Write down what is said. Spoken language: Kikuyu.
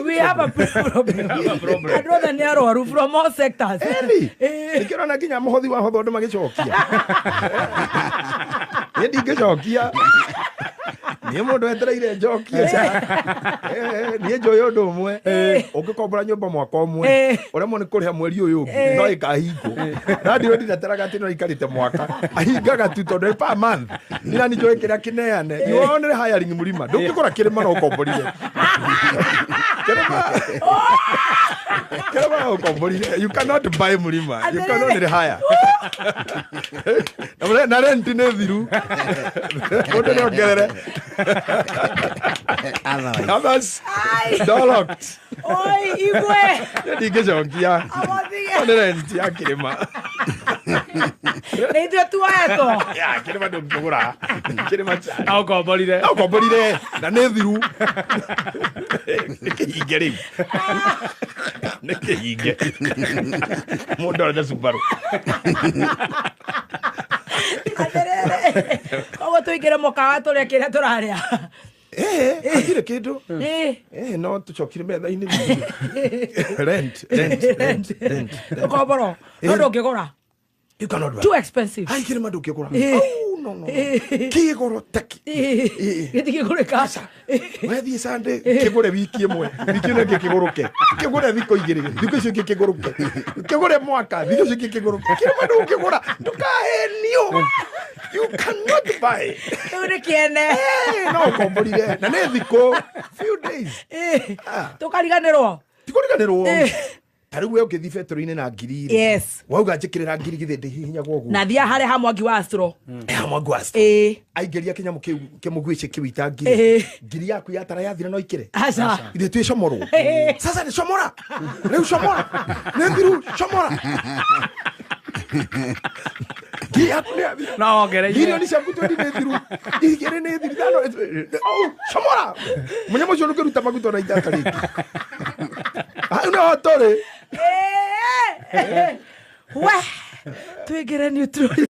We have a problem. Andũ othe nĩ arwaru from all sectors. Eni. Eh. Nĩkĩo ũrona nginya mũhothi wa hotho andũ magĩcokia. Niĩ ndingĩcokia. Niĩ mũndũ etereire njokie. Eh, niĩ njũĩ ũndũ ũmwe. Ũngĩkombora nyũmba mwaka ũmwe, ũremwo nĩ kũrĩha mweri ũyũ ũngĩ, no ĩkahingwo. Na ndiũĩ ndineteraga atĩ no ikarĩte mwaka. Ahingaga tu tondũ nĩ per month. Niĩ nani njũĩ kĩrĩa kĩneane. You are only hiring mũrima. Ndũngĩgũra kĩrĩma no ũkomborire. Kĩrĩma kĩrĩma no ũkomborire. You cannot buy mũrima. You can only hire. Na rent nĩ thiru. Mũndũ nĩ ongerere. Otherwise. Others, Ai. door locked. Oi, igwe. Niĩ ndingĩcokia. Amothige. Nĩ rent ya kĩrĩma. Nĩ ithuĩ tuoetwo. Ya, kĩrĩma ndũngĩgũra. Kĩrĩma cha. Na ũkomborire. Na ũkomborire na nĩ thiru. Nĩ kĩhinge rĩu. Nĩ kĩhinge. Mũndũ arenda Subaru. Atĩrĩrĩ. Koguo tũingĩre mũkawa tũrĩe kĩrĩa tũrarĩa. Eh, hatirĩ kĩndũ. Eh. Eh, no tũcokire metha-inĩ. Rent, rent, rent, rent. Ũkomboro. No ndũngĩgũra. You cannot buy. Too expensive. Ai, kĩrĩma ndũngĩgũra. Eh. Oh, no, no, no. Kĩgoro taki. Eh. Gĩtingĩgũrĩka. Wethiĩ Sunday kĩgũre wiki ĩmwe, wiki ĩno ĩngĩ kĩgũrũke, kĩgũre thikũ igĩrĩ, thikũ icio ingĩ kĩgũrũke, kĩgũre mwaka, thikũ icio ingĩ kĩgũrũke. Kĩrĩma ndũngĩgũra, ndũkahenio. You cannot buy. Rĩu nĩ kĩene. Eh, no ũkomborire na nĩ thikũ few days. Eh. Ah. Tũkariganĩrwo. Tikũriganĩrwo. Eh. Ta rĩu we ũngĩthiĩ betũrũ-inĩ na ngiri rĩ, Yes. wauga njĩkĩrĩra ngiri githĩ ndĩhihinyagwo ũguo. Na thia harĩa ha mwangi wa Astro. Eh, mwangi wa Astro. Ĩĩ. Aingĩria kĩnyamũ kĩu kĩmũguĩcĩ kĩu itangiri. Ĩĩ. Ngiri yaku yatara yathira no ikĩre. Aca. Ithe twĩ comorwo. Sasa nĩ comora. Rĩu comora. Nĩ thiru comora. Ngiri yaku nĩ yathira. No wongereire. Milioni ciaku twendi nĩ thiru. Igĩrĩ nĩ thiru. Ithano. Oh, comora. Mũnyamũ ũcio ndũngĩruta maguta ona itata rĩngĩ. Hau nĩho tũrĩ. Eh. We. Tũingĩre neutral.